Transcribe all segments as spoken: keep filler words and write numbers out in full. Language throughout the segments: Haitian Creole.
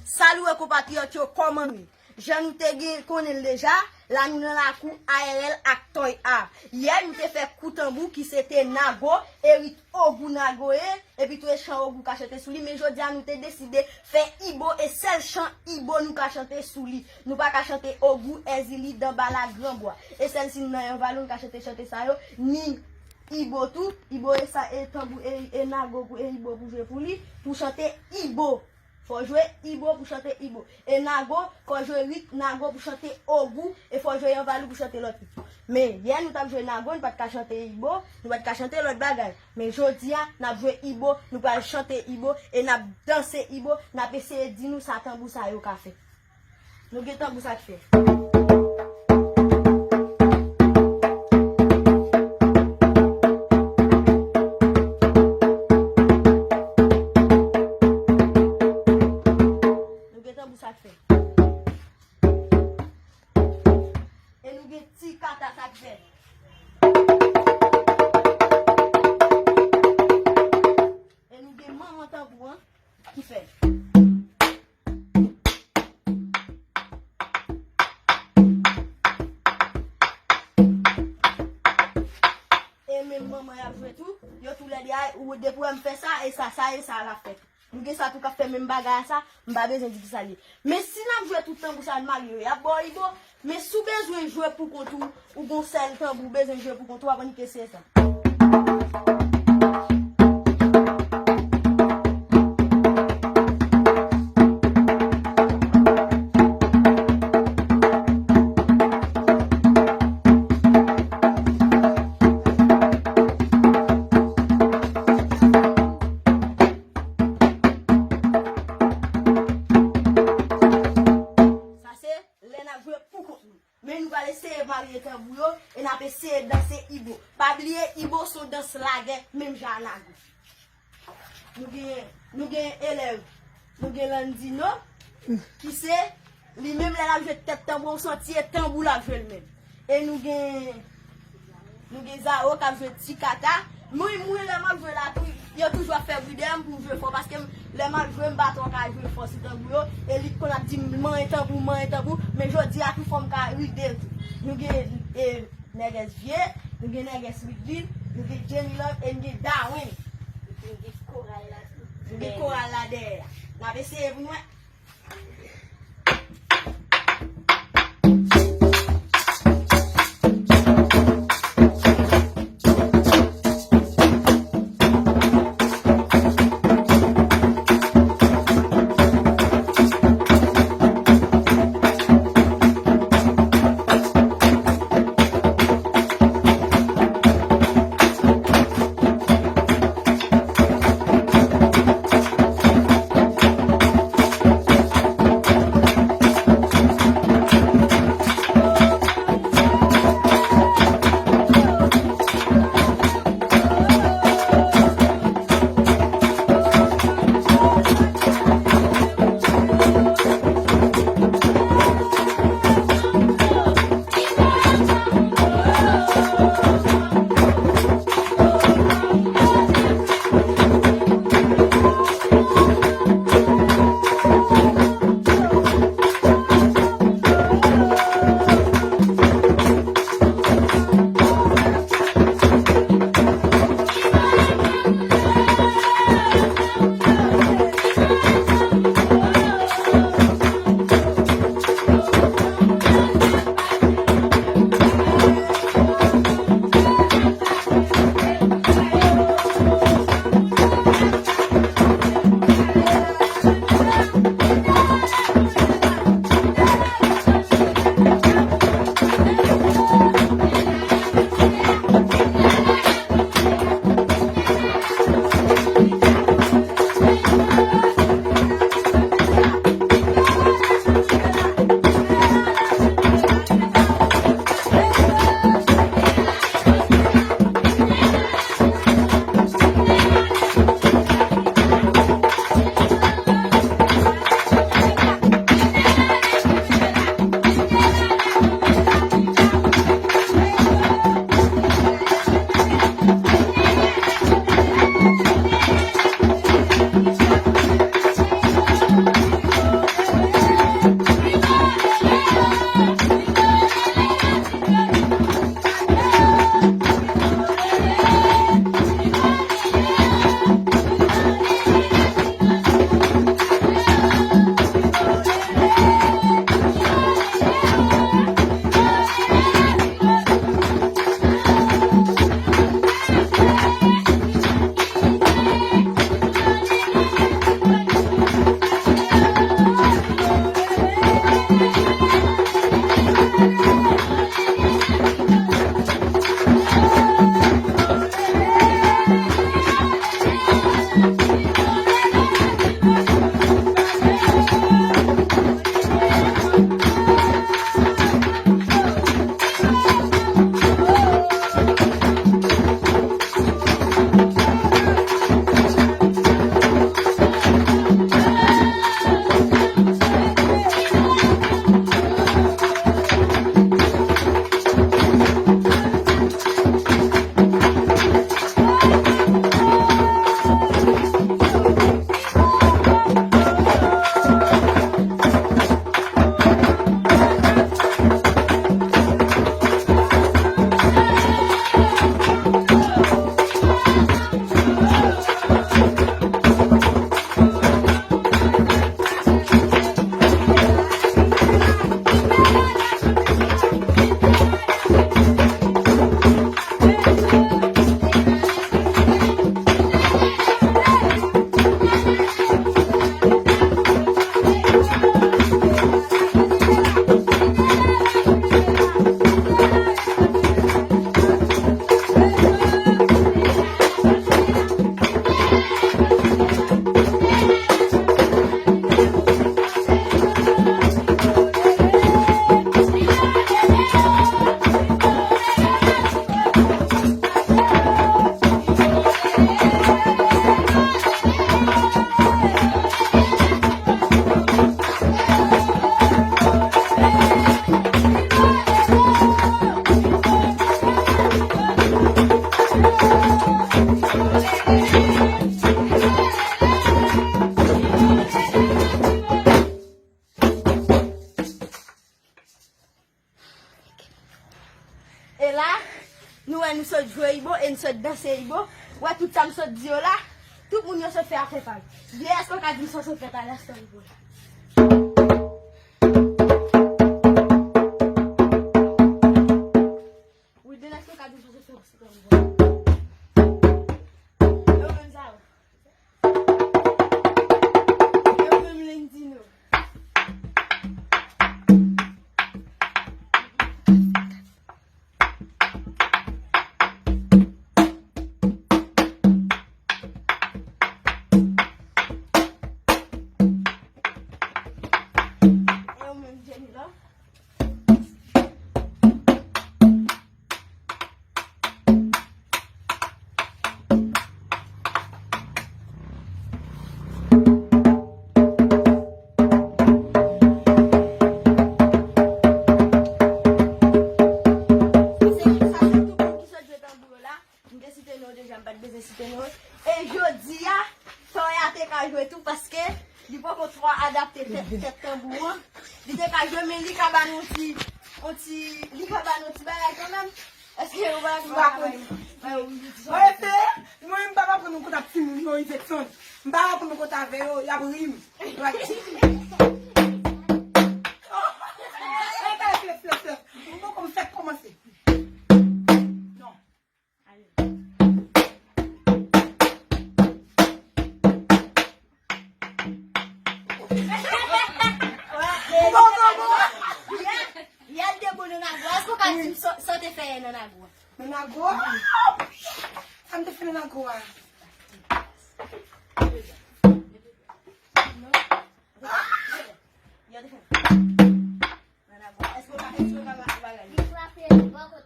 Salut konpatriyòt yo, kòman nou ye? Jan nou te gen konnen l deja, la nou nan lakou A R L ak Toy A. Yè nou te fè kou tanbou ki se te Nago, e rit Ogou Nago ye, epi tou e chan Ogou ka chante sou li, men jodi a nou te deside fè Ibo e sèl chan Ibo nou ka chante sou li. Nou pa ka chante Ogou, Èzili, Danbala, Granbwa. E sèl si n nan yon valou nou ka chante chante sa yo, ni Ibo tou, Ibo e sa e tanbou e, e Nago pou e Ibo pou jwe pou li, pou chante Ibo. Fò jwe Ibo pou chante Ibo. E Nago, fò jwe rit Nago pou chante Ogou, e fò jwe yon valou pou chante lòt rit. Men, yè nou t ap jwe Nago, nou pa t ka chante Ibo, nou pa t ka chante lòt bagay. Men jodi a, n ap jwe Ibo, nou pral chante Ibo, e n ap danse Ibo, n ap eseye di nou sa tanbou sa yo ka fè. Nou gen tanbou sa k fè. Nou gen tanbou sa k fè. E nou gen ti kata sa k fè. E nou gen manman tanbou an ki fè. E menm manman y ap jwe tou, yo tou lè de a, ou depi w wè m fè sa, e sa, sa, e sa l ap fè. Nou gen sa tou k ap fè menm bagay a sa, m pa bezwen di ki sa l ye. Men si n ap jwe tout tanbou sa, n marye yo, y ap ba w Ibo, men si w bezwen jwe pou kont ou, ou gon sèl tanbou, ou bezwen jwe pou kont ou, w ap annik eseye sa. Sa se lè n ap jwe pou kont nou. Men nou pral eseye marye tanbou yo e n ap eseye danse Ibo. Pa bliye, Ibo se yon dans lagè, menm jan a Nago. Nou gen, nou gen elèv, nou gen Landino, ki se, li menm lè l ap jwe tèt tanbou, ou santi e tanbou l ap jwe l menm. E nou gen, nou gen Zao k ap jwe ti kata. Mwen, mwen, lè m ap jwe la tou, yo toujou ap fè bri dèyè m pou m jwe fò, paske m, lè m ap jwe, m pa twò ka jwe fò sou tanbou yo, e li konn ap di m, "Manyen tanbou, manyen tanbou," men jodi a tou fò m ka ride l tou. Nou gen, e, Nègès Vye, nou gen Nègès Midvil, nou gen Jenny Love, e nou gen Darwin. Epi nou gen koral la tou. Nou gen koral la dèyè a. N ap eseye pou nou wè. M sot jwe Ibo e m sot danse Ibo. Wè tout sa m sot di yo la. Tout moun yo sot fè afè pa yo. Vye, èske w ka di m sa w sot fè talè, èske w Ibo la? Wilden, èske w ka di m sa w sot fè, sot fè Ibo la? Yo menm sa yo. Yo menm Lendino. Yo menm Jenny la. Se, sa se tout moun ki sot jwe tanbou yo la. M te site non yo deja, m pa t bezwen site non yo. E jodi a, Toya te ka jwe tou paske li poko twò adapte tèt, tèt tanbou an. Li te ka jwe, men li ka ba nou ti, yon ti, li ka ba nou ti bagay kanmenm. Èske ou pa, ou pa konn? Mwen eseye, mwen menm m pa aprann yon kout ap timoun non, Izetson. M pa aprann yon kout avè yo, y ap ri m. Y ap di. Oh, e bay flèf, flèf, flèf. Mwen poko m fèk kòmanse. Non. Yè, yè l te bon nan Nago a. Èske w ka di m sa, sa w te fè yè nan Nago a? Nan Nago a? Sa m te fè nan Nago a? Yè w te fè. Nan Nago a. Èske w ka, èske w ka, w ka gade? Li frape bò kote.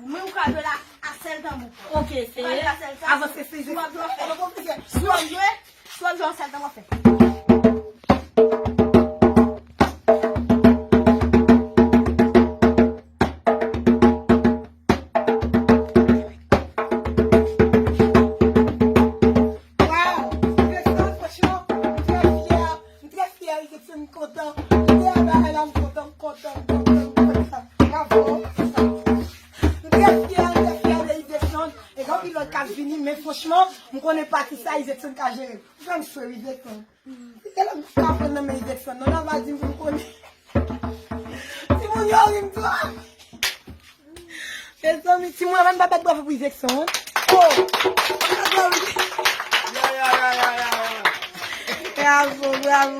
Ou ka jwe la a sèl tanbou. Ok, se avanse, se si w ap jwe, si w ap jwe, si w ap jwe yon sèl tanbou, w ap fè. Wow! Franchman, m trè fyè. M trè fyè, Izetson, m kontan. M te al bagay la, m kontan, m kontan, m kontan, m kontan. Bravo. M trè fyè, m trè fyè de Izetson. E gen anpil lòt k ap vini, men franchman, m konnen pati sa Izetson ka jere. Ou fè m swe, Izetson. Se lè m ka pran nan men Izetson, non, nan va di m pou m konnen. Timoun yo ri m twòp. Mezanmi, timoun, ann ba bèt bravo pou Izetson. Oh! Bravo, bravo.